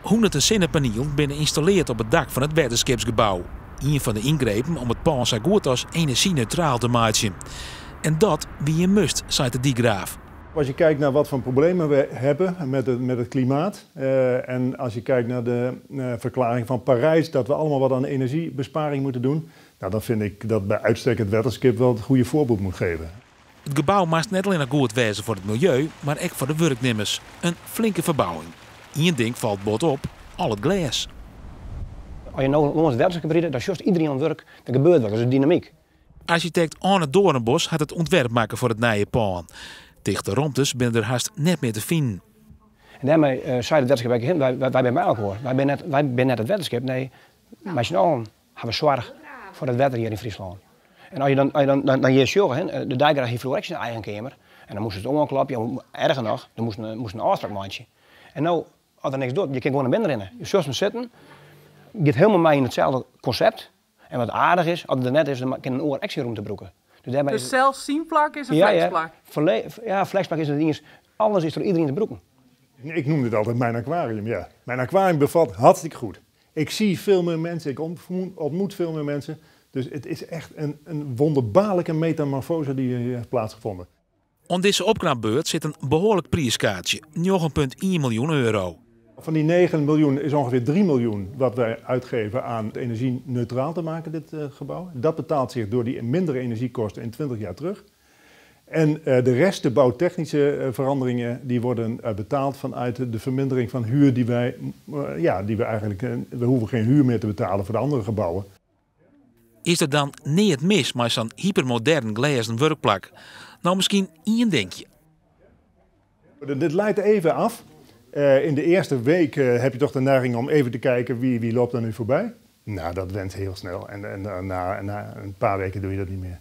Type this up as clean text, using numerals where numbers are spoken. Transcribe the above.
Hûnderten sinnepanielen binne ynstalleard op it dak fan it wetterskipsgebou. Ien fan de yngrepen om it pân sa goed as enerzjyneutraal te meitsjen. En dat wie in must, seit de dykgraaf. Als je kijkt naar wat voor problemen we hebben met het klimaat en als je kijkt naar de verklaring van Parijs, dat we allemaal wat aan energiebesparing moeten doen, nou, dan vind ik dat bij uitstek het wetterskip wel het goede voorbeeld moet geven. It gebou moast net allinnich goed wêze foar it miljeu, mar ek foar de wurknimmers. In flinke ferbouwing. Ien ding falt bot op: al it glês. As je no lâns it wetterskip ride, dan sjochst iderien oan it wurk. Der gebeurt wat, dat is in dynamyk. Arsjitekt Arne Doornbos hat it ûntwerp makke foar it nije pân. Tichte romtes binne der hast net mear te finen. En dêrmei sei it wetterskip ek, wy binne by elkoar. Wy binne net it wetterskip, nee, mei syn allen hawwe we soarch foar it wetter hjir yn Fryslân. En as je dan hjir sjogge, hè, de dykgraaf hie froeger ek syn eigen keamer. En dan moast it oanklopje, erger noch, dan moast in ôfspraak meitsje. En no, as er niks docht, je kinne gewoan nei binnen rinne. Je sjochst him sitten, giet hielendal mei yn itselde konsept. En wat aardich is, as er der net is, dan kin in oar ek syn rûmte brûke. Dus dêrmei Dus sels syn plak is in flexplak. Ja, flexplak is it iens. Alles is troch iderien te brûken. Ik noem dit altijd mijn aquarium, ja. Mijn aquarium bevalt hartstikke goed. Ik zie veel meer mensen, ik ontmoet veel meer mensen. Dus het is echt een wonderbaarlijke metamorfose die hier heeft plaatsgevonden. Oan dizze opknapbeurt sit in behoarlik priiskaartsje: 9,1 miljoen euro. Van die 9 miljoen is ongeveer 3 miljoen wat wij uitgeven aan het energie neutraal te maken, dit gebouw. Dat betaalt zich door die mindere energiekosten in 20 jaar terug. En de rest, de bouwtechnische veranderingen, die worden betaald vanuit de vermindering van huur die wij, ja, die we eigenlijk, we hoeven geen huur meer te betalen voor de andere gebouwen. Is der dan neat mis mei sa'n hypermodern glêzen wurkplak? No, miskien ien dinkje. Dit leidt even af. In de eerste week heb je toch de neiging om even te kijken wie loopt er nu voorbij. Nou, dat went heel snel en na een paar weken doe je dat niet meer.